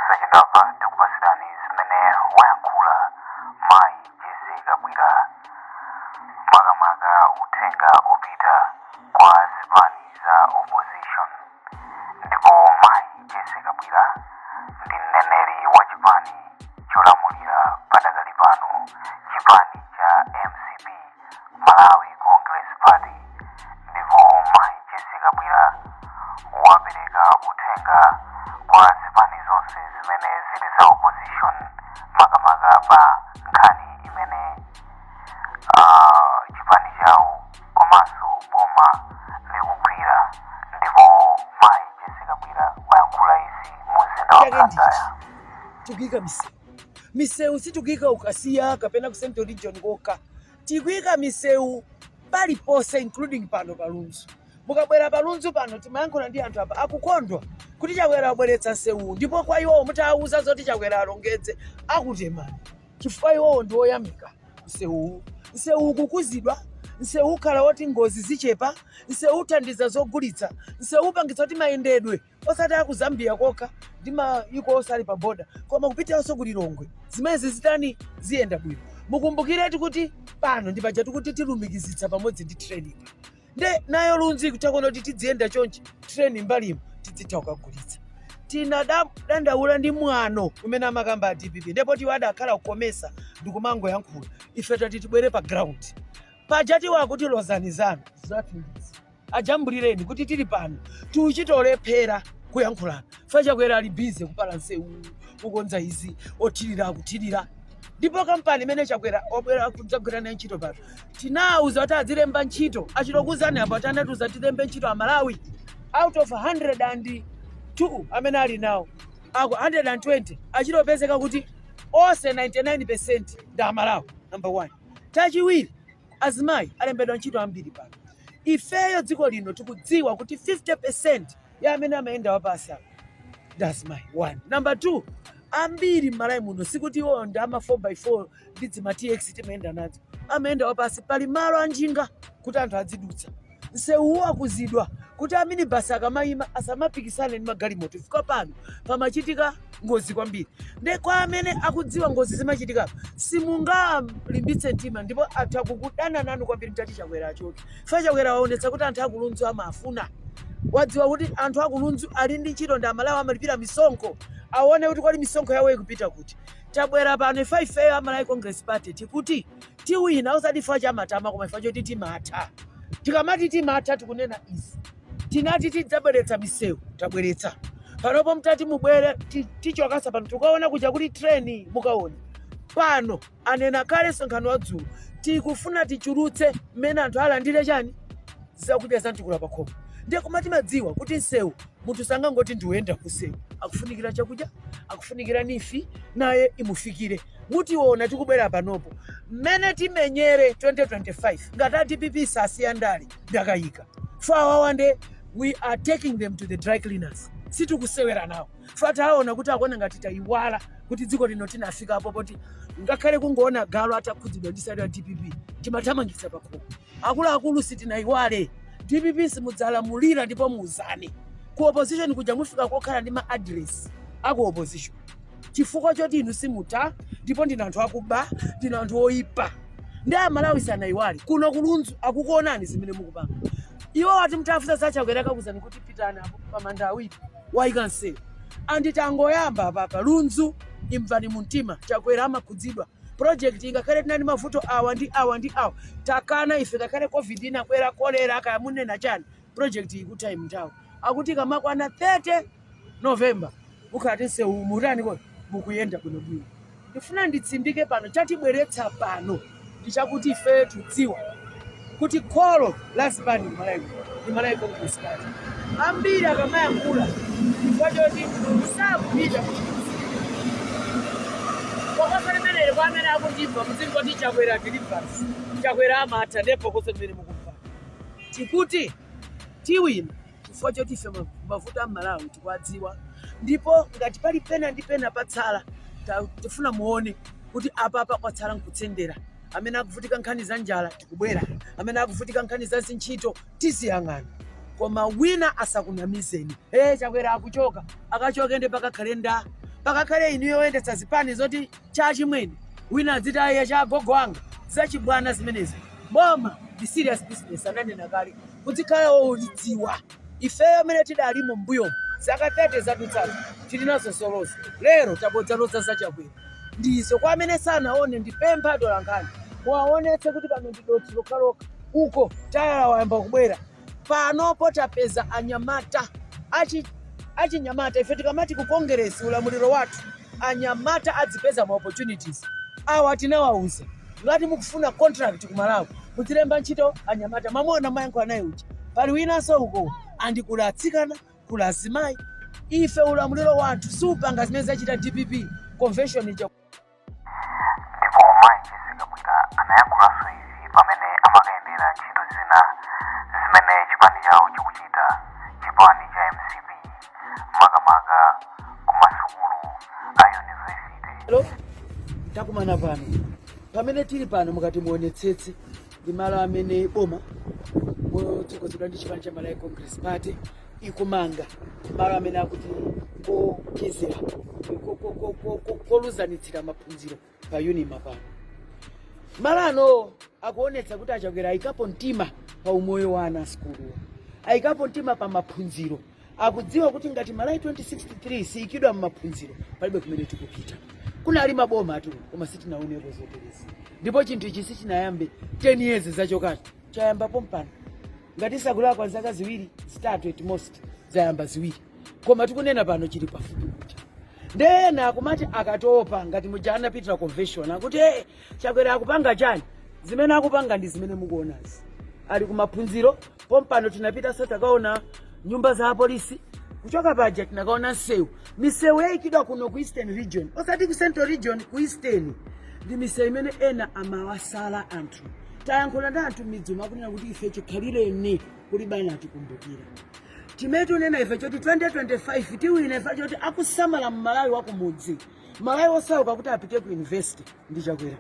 Posachedwapa tikupatsirani zimene wayankhula mayi Jessie Kabwila, makamaka uthenga opita kwa zipani za opposition. Ndipo mayi Jessie Kabwila ndi mneneri wa chipani cholamulira padakali pano, chipani cha MCP, Malawi Congress Party. Ndipo mayi Jessie Kabwila wapereka uthenga kwa zipani zonse zimene zili za opposition, makamaka pa nkhani imene chipani chawo komanso boma likugwira. Ndipo mayi Jessie Kabwila wayankhula izi mu mzinda wa Chake Blantyre. ndichi: tikuyika misewu. Misewu sitikuyika ku Kasiya kapena ku Central Region kokha, tikuyika misewu paliponse, including pano pa Lunzu. Mukabwera pa Lunzu pano, timayankhula ndi anthu apa, akukondwa kuti Chakwera abweretsa msewu. Ndipo kwa iwowo mutawuza zoti Chakwera alongedze, akutemani, chifukwa iwowo ndi oyamika msewuwu. Msewu ukukuzidwa, msewu ukhala woti ngozi zichepa, msewu uthandiza zogulitsa, msewu upangitsa kuti mayendedwe osati aku Zambia kokha ndi mayiko osali pa boda, koma kupitanso ku Lilongwe, zimenezi zitani? Ziyenda bwino. Mukumbukiretu kuti pano ndi paja tikuti tilumikizitsa pamodzi ndi train pa, nde nayo Lunzu ikutha kuona kuti tidziyenda chonchi, train mbalimo, tidzitha kukagulitsa. Tinadandaula ndi mwano umene amakamba a DPP, ndipo tiwo adakhala kukomesa ndikumangoyankhula. Ife tati tibwere pa ground paja, tiwo akuti lozani zanu zathu ndizi, ajambulireni kuti tili pano, tiuchitolephera kuyankhulana. Fa Chakwera ali busy kupala nsewu, kukonza izi, othirira akuthirira. Ndipo kampani imene Chakwera wabwera kudzagwira nayo ntchito pano, tinawuza kuti azilemba ntchito. Achitokuzani apo ati anatiuza tilembe ntchito Amalawi out of 102 amene ali nawo, ako 120 achitopezeka kuti onse 99% ndi Amalawi, number one. Chachiwiri, azimayi alembedwa ntchito ambiri pano. Ifeyo dziko lino tikudziwa kuti 50% ya amene amayenda wapasi apa ndi azimayi, one. Number two, ambiri m'Malawi muno sikuti iwo ndi ama 4x4 ndi dzima TX timayenda nazo, amayenda wapasi. Pali malo anjinga kuti anthu adzidutsa. Msewuwo akuzidwa kuti aminibasi akamayima asamapikisane ndi magalimoto, chifukwa pano pamachitika ngozi kwambiri. Nde kwa amene akudziwa ngozi zimachitika, simungalimbitse mtima ndipo anthu akukudana nanu kwambiri mtati Chakwera achoke. Fa Chakwera waonetsa kuti anthu akulunzu amafuna, wadziwa kuti anthu akulunzu ali ndi ntchito, ndi Amalawi, amalipira misonkho. Aone kuti kwali misonkho yawo ikupita kuti. Tabwera pano ife, ifeyo Amalawi Congress Party, tikuti tiwina, osati ife chamatama, koma ife choti timatha. Tikamati timatha, tikunena izi: tinati tidzabweretsa misewu, tabweretsa. Panopo mtati mubwere, tichokasa pano, tikaona kuja kuti treni mukaona pano. Anena kale msonkhano wa dzulo, tikufuna tichulutse mmene anthu alandire chani, zakudya za mtukula pakhomo. Ndiye koma timadziwa kuti msewu munthu sangangoti ndiuyenda kusewu, akufunikira chakudya, akufunikira NEEF naye imufikire. Mutiona tikubwera panopo mmene timenyere 2025. Ngati a DPP sasiya ndale, ndakayika fawawande. We are taking them to the dry cleaners. Sitikusewera nawo. Fataona kuti akuona ngati tayiwala kuti dziko lino tinafikapo poti ngakhale kungoona galu atakhudzidwa ndi side ya DPP timathamangitsa pakhomo. Akuluakulu, sitinayiwale. DPP simudzalamulira, ndipo muuzane ku opposition kuja, mufika kokhala ndi ma address aku opposition, chifukwa choti inu simuta, ndipo ndinu anthu akuba, ndinu anthu oyipa. Ndi Amalawi sanayiwale. Kuno kulunzu akukuonani zimene mukupanga. Iwo ati mutafusa za Chakwera, akakuzani kuti pitani apo pamanda awiri wayika msewu. Anditangoyamba apapa Lunzu, imvani mumtima, Chakwera amakhudzidwa. Project ngakhale tinali mavuto awa ndi awa ndi awa, takana ife. Ngakhale COVID inakwera, kolera, kaya munena chani, project ikutha nthawi akuti ikamakwana 30 November mukhala msewu mutani kodi mukuyenda bwinobwino. Ndifuna nditsindike pano, chatibweretsa pano ndi chakuti ife tudziwa kuti kholo la zipani Malawi ndi Malawi Congress Party. Ambiri akamayankhula, chifukwa choti sakupita phokoso limeneli. Kwa amene akundimva, muzingoti Chakwera delivers, Chakwera amatha. Ndiye phokoso limene mukumva, tikuti tiwina chifukwa choti ife mavuto a Malawi tikuwadziwa. Ndipo ngati pali pena ndi pena patsala, tifuna muone kuti apapa kwatsala nkutsendera. Amene akuvutika nkhani za njala, tikubwera. Amene akuvutika nkhani za zintchito, tiziyang'ana. Koma wina asakunamizeni, Chakwera akuchoka. Akachoke ndi pakakhale nda Pakakhale inu yoyendetsa zipani zoti chachimwene wina adziti ayiya cha agogo anga, zachibwana zimenezi. Boma ndi serious business, ananena kale, muzikhala wolidziwa. Ifeyo amene tidalimo m'mbuyomu zaka 30 zadutsazo tili nazo zoloza, lero tabodzaloza zachakwera ndizo. Kwa amene sanaone, ndipempha atolankhani muwaonetse kuti pano ndi dothi lokhalokha, uko tayala wayamba kubwera. Panopo tapeza anyamata achinyamata. Ife tikamati ku Kongeresi ulamuliro wathu anyamata adzipeza ma opportunities awa, tinawauza ngati mukufuna contract ku Malawi muzilemba ntchito anyamata. Mamona mayankho anayi uja, pali winanso uko andikula atsikana, kula azimayi. Ife ulamuliro wathu supanga zimene zachita DPP convention ija. Ndipo Mayi Jessie Kabwila anayankhulanso izi pamene amakayendera ntchito zina zimene chipani chawo chikuchita, chipani cha MCP, makamaka ku masukulu a university. Hello, takumana pano. Pamene tili pano, mukati muonetsetse, ndi malo amene boma motsogozedwa ndi chipani cha Malawi Congress Party ikumanga, malo amene akuti kochezera, koluzanitsira maphunziro pa UNIMA pano. Malo ano akuonetsa kuti achakwera ayikapo mtima pa umoyo wa ana asukuluwa, ayikapo mtima pa maphunziro. Akudziwa kuti ngati Malawi 2063 siyikidwa m'maphunziro, palibe kumene tikupita. Kunali maboma atu, koma sitinaoneko zoterezi, ndipo chinthu ichi sichinayambe 10 years zachokacho, chayambapo mpano. Ngati sakulakwa, zaka 2, 3 at most, zayamba 2, koma tikunena pano chili pafupi kuti ndena akumati akatopa ngati muja anapitira convention akuti, "Hey, Chakwera akupanga chani?" Zimene akupanga ndi zimene mukuonazi, ali kumaphunziro. Pompano tinapitanso takaona nyumba za apolisi. Kuchoka paja tinakaona msewu, misewu yayikidwa kuno ku Eastern Region, osati ku Central Region, ku Eastern. Ndi misewu imene ena amawasala anthu. Tayankhula ndi anthu m'midzi akunena kuti ife chikhalireni kulibana atikumbukira. Chimene tunena ife choti 2025 tiwina ife choti akusamala Mmalawi wa kumudzi, Malawi osauka kuti apite ku university ndi Chakwera.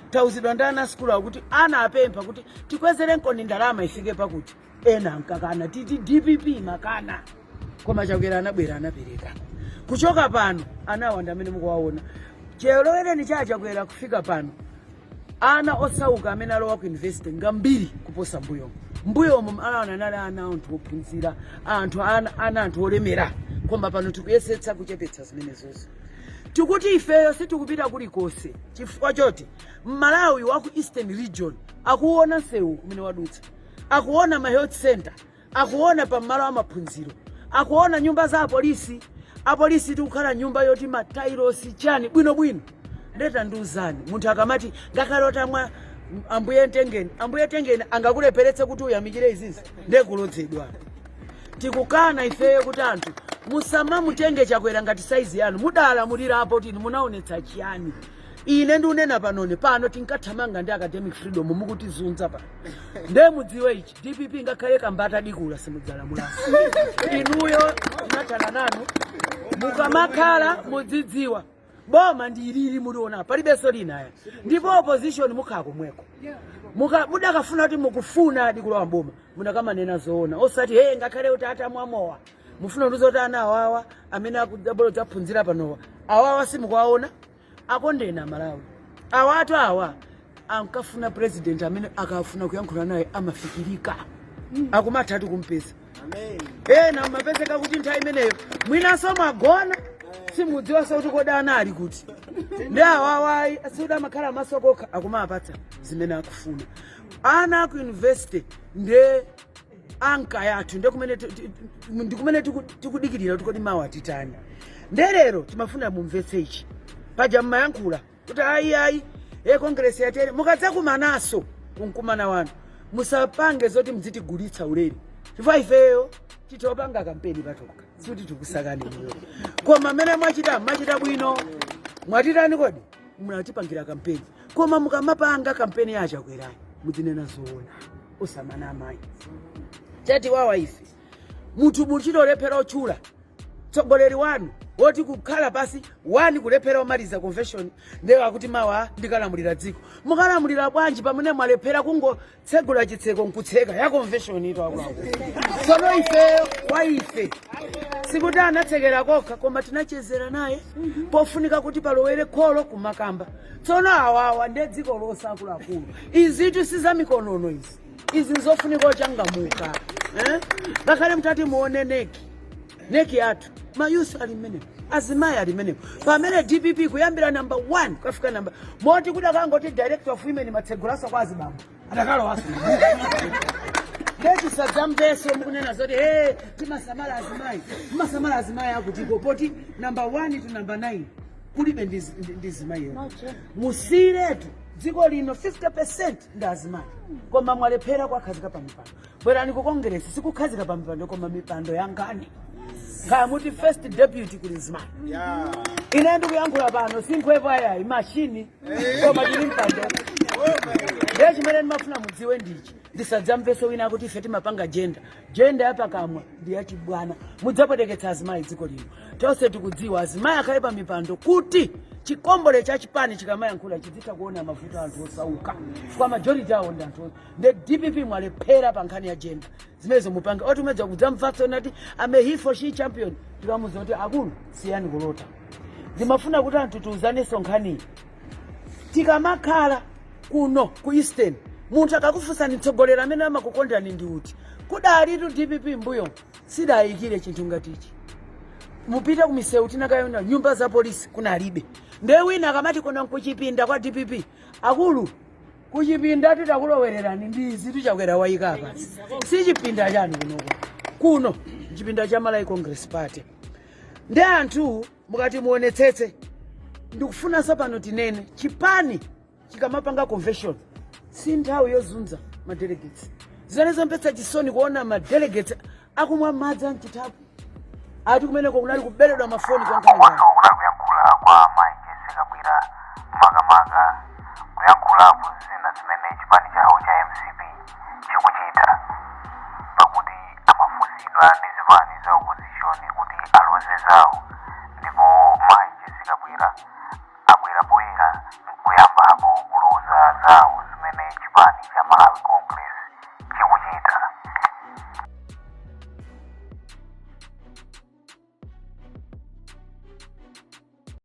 Tauzidwa ndi ana sukulu akuti ana apempha kuti tikwezere nkoni ndalama ifike pakuti ena ankakana, titi DPP makana, koma Chakwera anabwera anapereka. Kuchoka pano anawa ndi amene mukuwaona chilowereni cha Chakwera kufika pano, ana osauka amene alowa ku university ngambiri kuposa mbuyomo. Mbuyomo ana anali ana anthu ophunzira, anthu ana anthu olemera, koma pano tikuyesetsa kuchepetsa zimenezozo. Tikuti ifeyo sitikupita kulikonse chifukwa choti Mmalawi wa ku Eastern Region akuona msewu kumene wadutsa, akuona ma health center, akuona pamalo amaphunziro, akuona nyumba za apolisi. Apolisi tikukhala nyumba yoti matailosi chani bwinobwino. Ndeta ndiuzani, munthu akamati ngakhale otamwa ambuye tengeni, ambuye tengeni, angakulepheretse kuti uyamikire izizi? Ndekulodzedwa. Tikukana ifeyo kuti anthu musamamutenge Chakwera ngati saizi yanu. Mudalamulirapo kuti munaonetsa chiyani? Ine ndiunena panone pano, tinkathamanga ndi academic freedom, mukutizunza pano. Nde mudziwe ichi, DPP ngakhale kambata dikula simudzalamulaso inuyo. Tinathana nanu. Mukamakhala mudzidziwa boma ndi ilili muliona, palibenso lina aya, ndipo opposition mukhala komweko. Mudakafuna kuti mukufuna adi kulowa mboma, munakamanena zoona, osati hey, ngakhale kuti atamwamowa mufuna kuti zoti ana awawa amene akudabolo dzaphunzira panowa, awawa simukuwaona akondena Malawi awatu awa ankafuna president amene akafuna kuyankhula naye amafikirika, akumatha kumpeza. Ena mumapezeka kuti nthawi imeneyo mwinanso mwagona, simudziwanso kuti kodi ana ali kuti. Ndi awawayi sikuti amakhala maso kokha, akumapatsa zimene akufuna. Ana aku university nde anka yathu, nde kumene ndi kumene tikudikirira kuti kodi mawa titani. Nde lero timafuna mumvetse ichi. Paja mmayankhula kuti ayi ayi, e Congress yatere. Mukadzakumanaso kumkumana wanu, musapange zoti mzitigulitsa ulere, chifukwa ifeyo titopanga kampeni patoka, sikuti tikusakani inuyo. Koma mmene mwachita, mwachita bwino. Mwatitani kodi? Munatipangira kampeni, koma mukamapanga kampeni ya Chakwerayi muzinena zoona, osamana amayi chati wawa. Ife munthu muchitolephera otchula tsogoleri wanu Woti kukhala pasi wani kulephera omaliza convention, ndiye akuti mawa ndikalamulira dziko. Mukalamulira bwanji pamene mwalephera kungotsegula chitseko nkutseka ya convention ito, akuluakulu? Tsono ife kwa ife sikuti anatsekera kokha, koma tinachezera naye pofunika kuti palowere kholo kumakamba. Tsono awawa ndiye dziko lonse, akuluakulu. Izitu si za mikonono izi, izi nzofunika ochangamuka, eh? Ngakhale mutati muone NEC, NEC yathu ma youth ali mmenemo, azimayi ali mmenemo, pamene DPP kuyambira number 1 kukafika number moti kudakangoti director of women matsegulaso kwa azibambo adakalowaso. Ndechisadzamveso mukunena zoti, "Hey, timasamala azimayi." Mumasamala azimayi akutiko poti number 1 to number 9 kulibe ndi zimayiyo? Musiretu dziko lino 50% ndi azimayi, koma mwalephera kuwakhazika pa mipando. Bwerani ku Kongeresi, sikukhazika pa mipando, koma mipando yangani? Kaya muti first deputy kuli mzimayi. Ine ndikuyankhula pano sinkhwepo ayayi mashini, koma tili mpando. Ndiye chimene ndimafuna mudziwe ndichi, ndisadzamveso wina kuti ife timapanga gender. Gender yapakamwa ndi yachibwana, mudzapweteketsa azimayi dziko lino. Tonse tikudziwa azimayi akhale pa mipando kuti chikombole cha chipani chikamayankhula chizitha kuona mavuto a anthu osauka, chifukwa majority awo ndi anthu. Nde DPP mwalephera pa nkhani ya gender. Zimenezo mupange oti umedza kudzamvatso nati ame he for she champion, tikamuza kuti akulu siyani kulota. Ndimafuna kuti anthu tiuzanenso nkhaniyi. Tikamakhala kuno ku Eastern, munthu akakufunsani mtsogoleri amene amakukondani ndi uti, kudalitu DPP mbuyo sidayikire chinthu ngatichi. Mupite ku misewu, tinakayona nyumba za polisi kunalibe. Ndiye wina akamati kuno nkuchipinda kwa DPP, akulu, kuchipinda titakulowererani ndizi tichakwera wayika pasi, si chipinda chanu kunoko. Kuno chipinda cha Malawi Congress Party. Ndi anthu mukati muonetsetse, ndikufunanso pano tinene, chipani chikamapanga convention si nthawi yozunza ma delegates. Zimene zompetsa chisoni kuona ma delegates akumwa madzi amchithapo, ati kumeneko kunali kuberedwa mafoni kwa nkhani. Komanso kunali kuyankhula kwa mayi Jessie Kabwila, makamaka kuyankhulapo zina zimene chipani chawo cha MCP chikuchita, pakuti amafunsidwa ndi zipani za opposition kuti aloze zawo, ndipo mayi Jessie Kabwila abwera poyera nkuyambapo kuloza zawo zimene chipani cha Malawi Congress